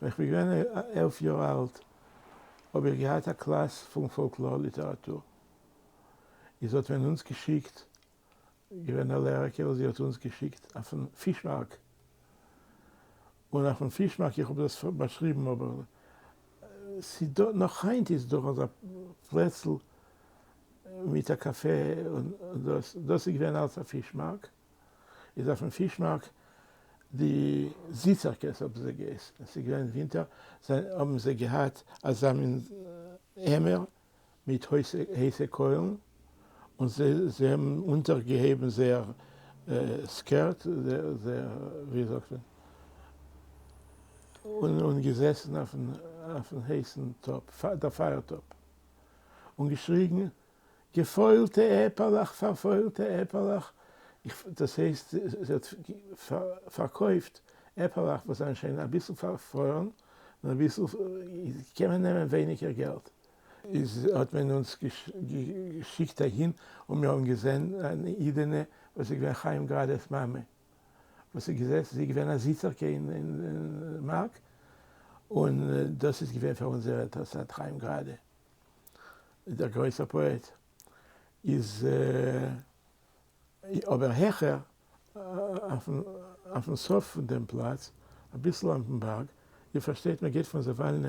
ווען כ'בין געווען 11 יאר אלט האב איך געהאט א קלאס פון פאלקלאר ליטעראטור, איז האט מען אונז געשיקט, געווען א לערערקע זי האט אונז געשיקט אויפן פיש מארק, און אויפן פיש מארק, איך האב דאס באשריבן אבער ס'דא נאך היינט איז דא אזא פלעצל מיט א קאפע און דאס דאס איז געווען אלס א פיש מארק, איז אויפן פיש מארק די זיצערקעס האבן זיי געעסן, עס איז געווען ווינטער האבן זיי געהאט אזא מין עמער מיט הייסע קוילן, און זיי האבן אונטערגעהויבן זייער skirt, זייער ווי זאגט מען, און געזעסן אויפן הייסן טאפ, דער פייער טאפ, און געשריגן, געפוילטע עפעלעך, פארפוילטע עפעלעך, דאס הייסט זי האט פארקויפט עפעלעך וואס זענען שוין אביסל פארפרוירן, און אביסל קען מען נעמען ווייניגער געלט. איז האט מען אונז געשיקט אהין און מיר האבן געזען אן אידענע וואס איז געווען חיים גראדע'ס מאמע וואס איז געזעסן, זי איז געווען א זיצערקע אין מארק, און דאס איז געווען פאר אונז זייער אינטערעסאנט, חיים גראדע דער גרויסער פאעט איז אבער העכער אויפן סוף פון דעם פלאץ, אביסל אויפן בארג, איר פארשטייט מען גייט פון זאוואלנע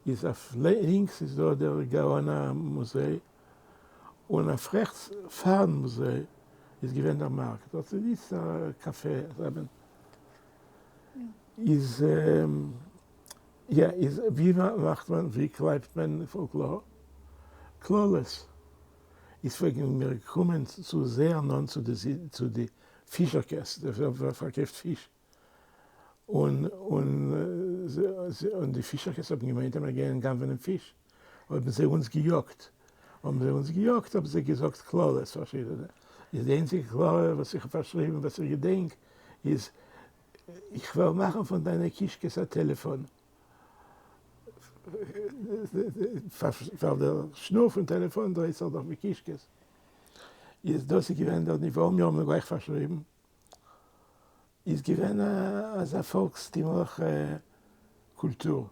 איז אויף לינקס איז דא דער גאונה מוזיי, און אויף רעכטס פארן מוזיי איז געווען דער מארק, דארט איז איצט א קאפע, איז יא איז ווי מאכט מען ווי קלייבט מען פאלקלאר? קללות. איז פלעגן מיר קומען צו זייער נאנט צו די צו די פישערקעס, די וואס פארקויפט פיש, און און און די פישערקעס האבן געמיינט אז מיר גייען גנב'נען פיש, האבן זיי אונז געיאגט, האבן זיי אונז געיאגט האבן זיי געזאגט קללות פארשידענע, איז די איינציגע קללה וואס איך האב פארשריבן וואס איך געדענק איז איך וועל מאכן פון דיינע קישקעס א טעלעפאן. ווייל דער שנור פון טעלעפאן דרייט זיך דאך ווי קישקעס. איז דאס איז געווען דער ניווא, מיר האבן גלייך פארשריבן. איז געווען אזא פאלקסטימליכע קולטור.